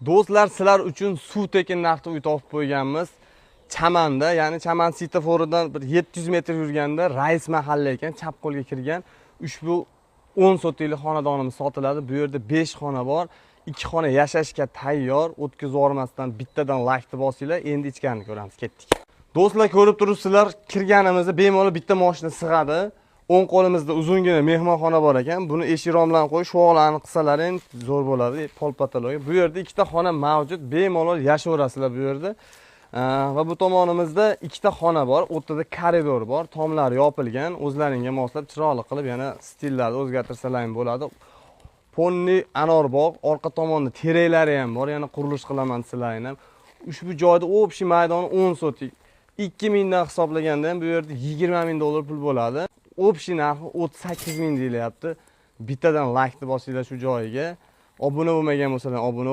Do'stlar, sizlar uchun suv tekin narxda uy topib qo'yganmiz. Chamanda, ya'ni Chaman svetoforidan bir 700 metr yurganda Rais mahalla ekan, chap qo'lga kirgan. Ushbu 10 sotikli xonadonimiz sotiladi. Bu yerda 5 xona bor. 2 xona yashashga tayyor. O'tkazib yubormasdan bittadan laykni bosinglar. Endi ichkarini ko'ramiz. Ketdik. Do'stlar, ko'rib turibsizlar, kirganimizda bemalol bitta mashina sig'adi. O'ng qo'limizda uzungina mehmonxona bor ekan. Buni eshik romlarni qo'yib, shuvoqlarni qilsalaring zo'r bo'ladi, пол потолок. Bu yerda ikkita xona mavjud, bemalol yashayverasizlar bu yerda. Va bu tomonimizda ikkita xona bor, o'rtada koridor bor, tomlari yopilgan, o'zlaringga moslab chiroyli qilib yana stillarni o'zgartirsalar ham bo'ladi. Полный anor bog', orqa tomonda teraklari ham bor, yana qurilish qilaman desalaring ham. Ushbu joyda общий maydoni 10 sotik. 2000 dan hisoblaganda ham bu yerda 20 ming dollar pul bo'ladi. Общий narxi 38 ming deyilyapti. Bittadan laykni bosinglar shu joyiga. Obuna bo'lmagan bo'lsalar obuna.